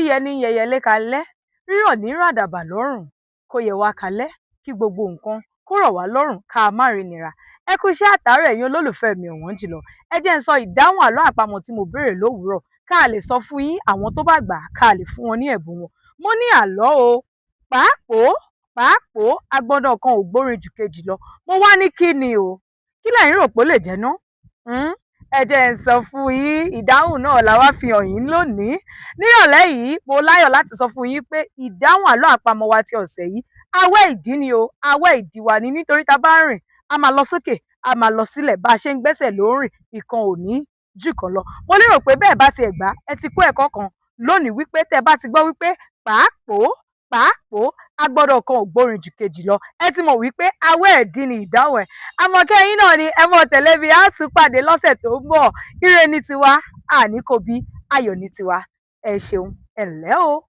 Yíyẹ ní yẹyẹlé kalẹ́, rírọ̀ ní ràdàbà lọ́rùn. Kó yẹ wá kalẹ́, kí gbogbo nǹkan kó rọ̀ wá lọ́rùn, ká má rí nira. Ẹ kú iṣẹ́ àtàárọ̀, ẹ̀yin olólùfẹ́ mi ọ̀wọ́n jùlọ. Ẹ jẹ́ ń sọ ìdáhùn àlọ́ àpamọ̀ tí mo béèrè lówùúrọ̀, ká lè sọ fún yín àwọn tó bá gbà á, ká lè fún wọn ní ẹ̀bùn wọn. Mo ní àlọ́ o, pàápòó pàápòó, agbọ́ndọ̀ kan ò gbórin jù kejì lọ. Mo wá ní kí ni o? Kí lẹ̀yin rò pé ó lè jẹ́ ná? Ẹ jẹ́ ń sọ fún yín, ìdáhùn náà la wá fi hàn yín lónìí. Nírọ̀lẹ́ yìí, mo láyọ̀ láti sọ fún yín pé ìdáhùn àlọ́ àpamọ̀ wa ti ọ̀sẹ̀ yìí, awẹ́ ìdí ni o. Awẹ́ ìdí wa ni, nítorí tá a bá ń rìn, a máa lọ sókè, a máa lọ sílẹ̀. Bá a ṣe ń gbẹ́sẹ̀ ló ń rìn, ìkan ò ní jù kan lọ. Mo lérò pé bẹ́ẹ̀ bá tiẹ̀ gbà, ẹ ti kó ẹ̀kọ́ kan lónìí wípé tẹ́ bá ti gbọ́ wípé pàápòó pàápòó, agbọ́dọ̀ kan ò gbórin jù kejì lọ, ẹ ti mọ̀ wípé awẹ́ ìdí ni ìdáhùn ẹ̀. Àmọ̀kẹ́ yín náà ni, ẹ mọ̀ tẹ̀lé mi. Á tún pàdé lọ́sẹ̀ tó ń bọ̀. Ire ní tiwa, àní kò bí ayọ̀ ní tiwa. Ẹ ṣeun, ẹ ǹlẹ́ o.